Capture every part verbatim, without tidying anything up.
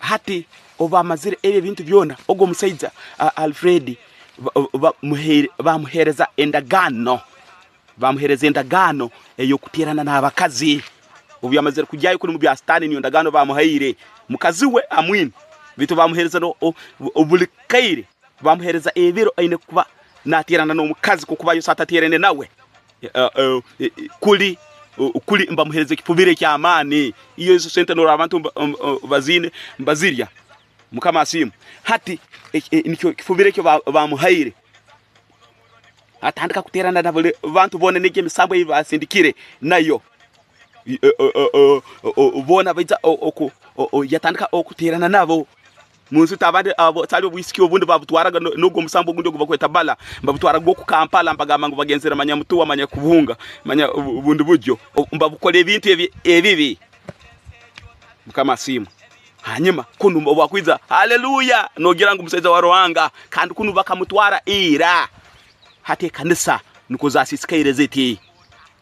Hati, obu bamazire ebyo ebintu byona, ogu omusaija, a, Alfred, ba, ba, bamuhere-, bamuhereza endagaano. Bamuhereza endagaano ey'okuteerana n'abakazi. Obu yamazire kugyayo kunu mu bya Sitaani, niyo ndagaano bamuhaire. Mukazi we amwine. Baitu bamuhereza no, o, o, buli kaire. Bamuhereza ebiro aine kuba nateerana n'omukazi, kokuba Yesu atateerene nawe. Eh, eh, eh, eh, kuli, eh, kuli mbamuhereza ekifubiro eky'amaani. Iyo ezo sente noora abantu mba-, um, uh, baziine, mbazirya. Mukama asiimwe. Hati, eh, eh, nikyo kifubiro ekyo ba-, bamuhaire. Atandika kuteerana na buli bantu boona, n'egi emisambo ei basindikire nayo. I-, o-, o-, o-, o-, o-, boona baija o-, oku-, o-, o-, yatandika okuteerana nabo. Mu nsi abandi abo, tali obwisiki obundi babutwaraga no-, n'ogwo omusambo ogundi ogu bakweta bala, babutwaraga oku Kampala, mbagamba ngu bagenzere manya Mutuwa, manya Kubunga, manya obu-, obundi bugyo. O-, mbabukora ebintu ebi-, ebibi. Mukama asiimwe. Hanyuma, kunu obu akwija, haleluya, noogira ngu musaija wa Ruhanga, kandi kunu bakamutwara ira. Hati ekanisa nukwo zasisikaire ziti.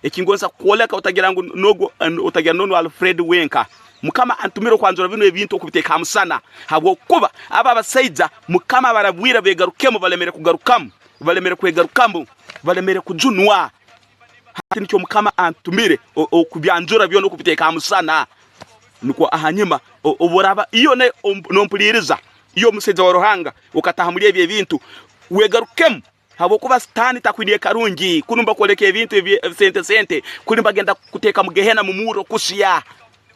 Ekingonza kukwoleka otagira ngu n'ogu, otagira n'onu Alfred wenka. Mukama antumire okwanjura binu ebintu okubiteeka ha musana. Habwokuba abo abasaija, Mukama abarabwire beegarukemu, balemere kugarukamu, balemere kwegarukamu, balemere kujunwa. Hati nikyo Mukama antumire o-, okubyanjura byona okubiteeka ha musana. Nukwo ahanyuma, o-, obu oraaba iyo ne-, om-, noompuliriza, iyo omusaija wa Ruhanga, okataaha muli ebi ebintu, wegarukemu. Habwokuba Sitaani takwine karungi. Kunu mbakwoleka ebintu ebi-, ebisente sente, kuli mbagenda kuteeka mu Gehena mu murro kusya.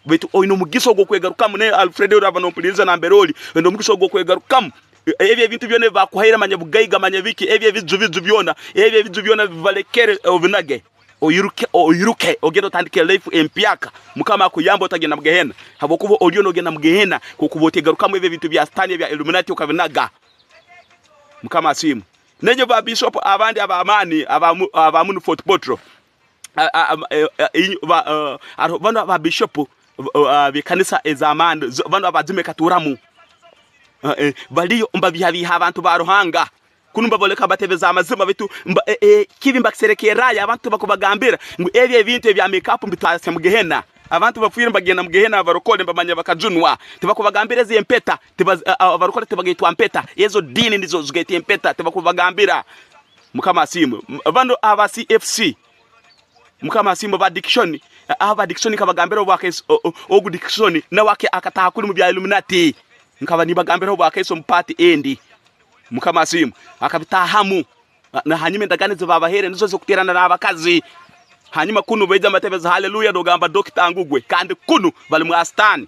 Baitu oine omugisa ogw'okwegarukamu, ne Alfred oraaba noompuliriza nambere oli, oine omugisa ogw'okwegarukamu. E-, ebi ebintu byona ebi bakuhaire, manya bugaiga, manya biki, ebi ebiju biju byona, ebi ebiju byona bibalekere, obinage. Oiruke, oiruke, ogende otandike life empyaka. Mukama akuyambe otagenda mu Gehena. Habwokuba oliyo noogenda mu Gehena, kokuba otegarukamu ebi ebintu bya Sitaani, ebya Illuminati okabinaga. Mukama asiimwe. N'enyo ba bishop abandi ab'amaani, abamu-, abamu nu Fort Portal. A, a, a, e, e, inyu-, ba, eh, aroho banu aba bishop, eh, eh, b'ekanisa ez'amaani, zo-, banu abajuma ekatuuramu. Eh, eh, baliyo mbabiihabiiha abantu ba Ruhanga. Kunu mbaboleka batebeza amazima, baitu mba-, eh, eh, kibi mbakiserekerrayo. Abantu tibakubagambira ngu ebi ebintu ebya make-up mbitwase mu Gehena. Abantu bafiire nibagenda mu Gehena, abarokole mbamanya bakajunwa. Tibakubagambira ezo empeta. Tiba-, a-, a-, abarokole tibagetwa mpeta. Ezo diini nizo zigetwa empeta. Tibakubagambira. Mukama asiimwe. M-, banu aba C F C. Mukama asiimwe, ba Dickson. A-, aba Dickson nkabagambira obwa Kaiso, o-, o-, ogu Dickson, nawe ake-, akataaha kuli mu bya Illuminati. Nkaba nimbagambiraho obwa Kaiso omu part endi. Mukama asiimwe. Akabitaahamu. Na, na hanyuma endagaano ezi babahaire nizo z'okuteerana n'abakazi. Hanyuma kunu baija nibatebeza haleluya, noogamba Dokita Ngugwe. Kandi kunu bali mwa Sitaani.